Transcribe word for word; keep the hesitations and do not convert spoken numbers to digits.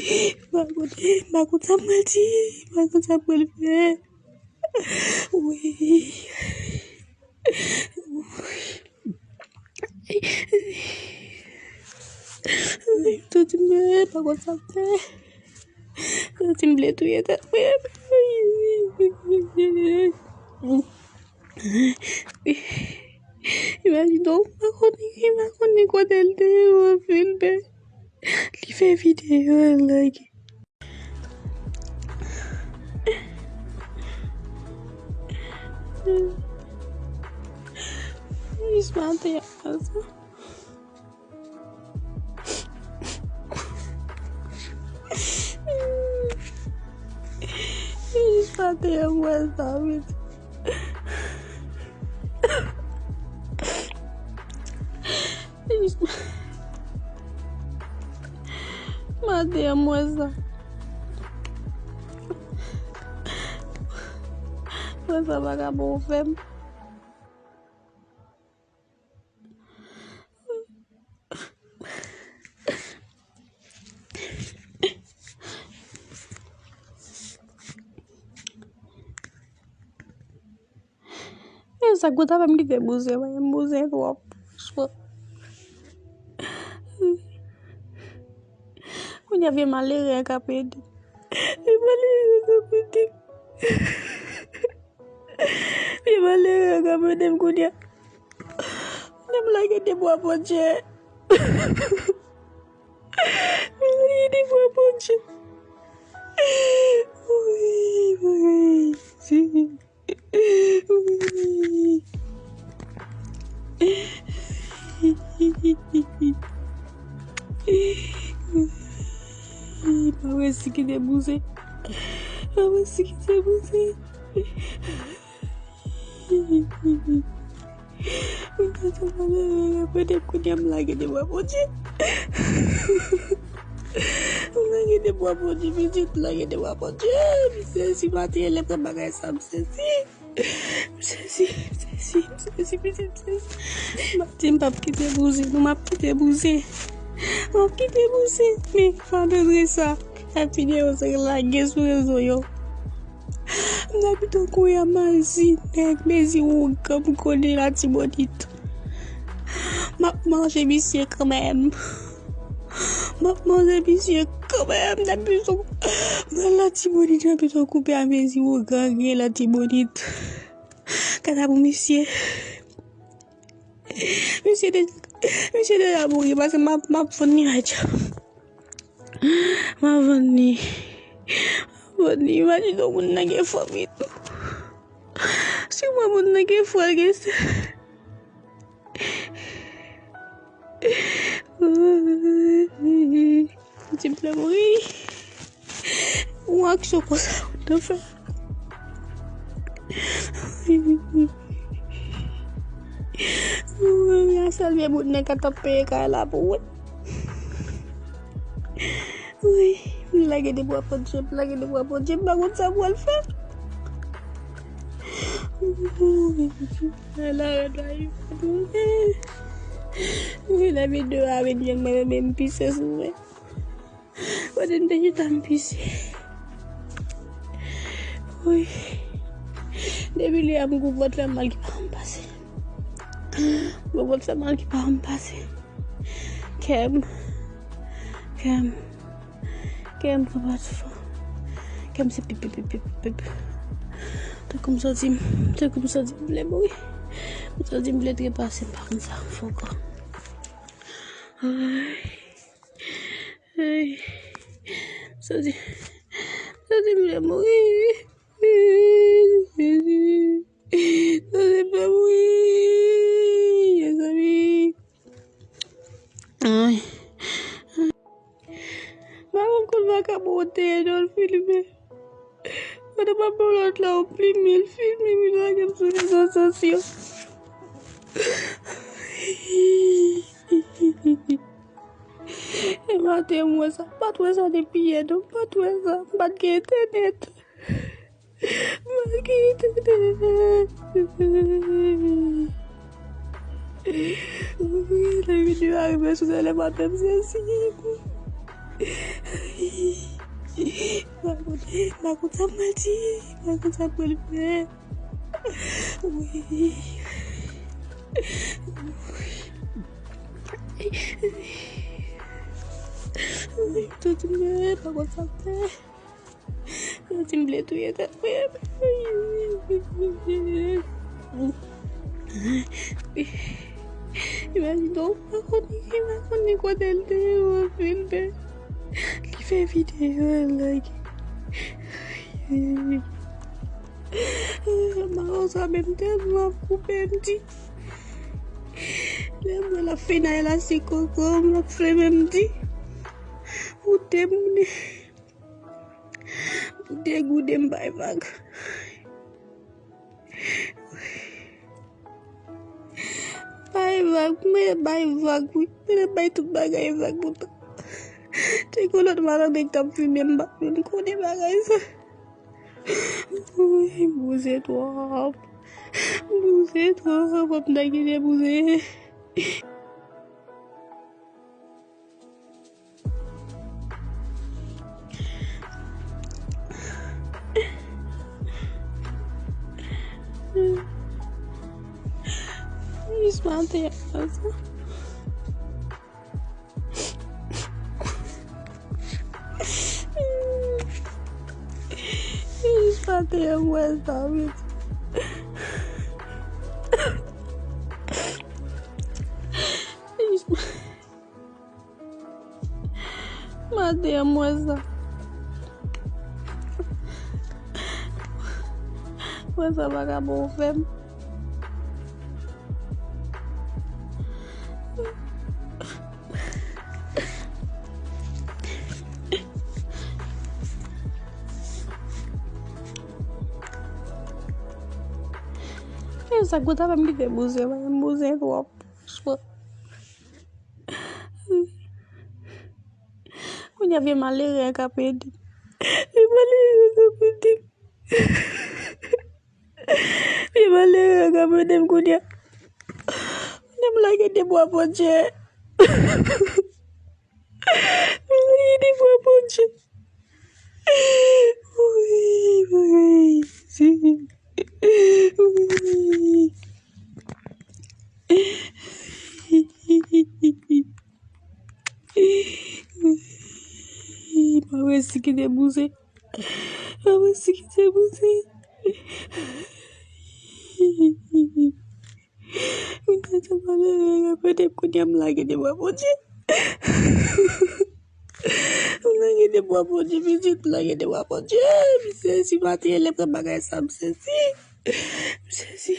M pa konn, m pa konn sa m pral di. M pa konn sa m pral fè. Wi. Wi, m santi m pa konn sa m fè. M santi m vle touye tèt mwen. Imajine w, m pa konnen, m pa konnen kote l te ye, w ap filme. Li fè videyo, l lage. Jis maten an konsa. Jis maten an m wè sa, wi. Jis maten an m wè sa. M wè sa vagabon fè m. E sa k konn fè m kite bouzen, mwen, m bouzen twòp. Franchman. Kounye a vye malere an k ap ede m. Vye malere an k ap ede m. Vye malere an k ap ede m kounye a. Kounye a m lage de bwa Bondye. M lage de bwa Bondye. Wi, wi. Pa resi kite bouzen. Pa resi kite bouzen. Mwen te kounye a m lage de bwa Bondye. M lage de bwa Bondye, pitit, m lage de bwa Bondye. M sezi maten lè m pran bagay sa, m sezi. M sezi, m sezi, m sezi, pitit, m sezi. M ap di m p ap kite bouzen, non, m ap kite bouzen. M ap kite bouzen. Men, malgre sa, ak videyo sa lage sou rezo yo. M ta pito kouri a mazi nèg, mezi wougan m konnen Latibonit. M ap manje misye kanmenm. M ap manje misye kanmenm. M ta pito mwen Latibonit, m ta pito koupe a mezi wougan gen Latibonit. Kata pou misye. Misye deja, misye deja mouri paske m ap, m ap vann li a djab. M ap vann li. M ap vann li. Imajine w, moun nan gen fanmi tou. Si w wè moun nan gen frè, l gen sè. Ti m vle mouri. Yon aksyon konsa, w te fè. Yon sèl vye bout nèg k ap peye kay la pou ou. Wi, m lage de bwa Bondye, m lage de bwa Bondye, m pa konn sa m pral fè. Ala, ala, wi, lè videyo a vin jwenn mwen, men m pise sou mwen. Kote m te chita m pise. Wi. Depi lè a m gwo pòt fè mal ki pa janm pase. Gwo pòt fè mal ki pa janm pase. Kè m. Kè m. Kè m pran pati fò. Kè m se pip, pip, pip, pip, pip. Tankou m santi m, tankou m santi m vle mouri. M santi m vle trepase, m pa konn sa m fè ankò. Ay. Ay. Santi, santi m vle mouri. Santi m vle mouri. Mezanmi. Ay. M pa konn kote m ka monte non, l filme. Pandan m ap ba w lòt la, w filme, l filme, m lage m sou rezo sosyo. E maten, m wè sa. M pa t wè sa depi yè, non. M pa t wè sa. M pa t gen entènèt. M pa t gen entènèt. Wi, lè videyo a rive sou tèlè, m ap fè m sezi. M pa konn sa m pral di, m pa konn sa m pral fè. Wi. Wi, tout mwen, m pa konn sa m fè. Santi m vle touye tèt mwen. Imajine w, pa konn, pa konn ni kote l te ye, w ap vin fè. Li fè videyo, l lage. Mawon sa menm tèlman ap koupe m di. Lè m wè l ap fenay la, se koko m ap fè menm di. Ou te moun. Pou degoude m bay vag. Bay vag, mwen bay vag, wi. Mwen bay tout bagay vag pou ta. Te gen lòt malandren k t ap fimen m, m pa t menm konnen bagay sa. Wi, bouzen twòp. Bouzen twòp, w ap nage de bouzen. Jis maten an sa. Jis maten an mwen sa, wi. Jis maten. Maten an, mwen sa. Mwen sa pa ka bon fè m. E sa gwo ta fè m kite bouzen, m bouzen twòp. Franchman. Kounye a vye malere an k ap ede m. Vye malere an k ap ede m. Vye malere an k ap ede m kounye a. Kounye a m lage de bwa Bondye. M lage de bwa Bondye. Wi, wi. Wi. Wi. Pa resi kite bouzen. Pa resi kite bouzen. Mwen te tèlman lere, repete kounye a m lage de bwa Bondye. M lage de bwa Bondye, pitit, m lage de bwa Bondye. M sezi maten, lè m pran bagay sa, m sezi. M sezi.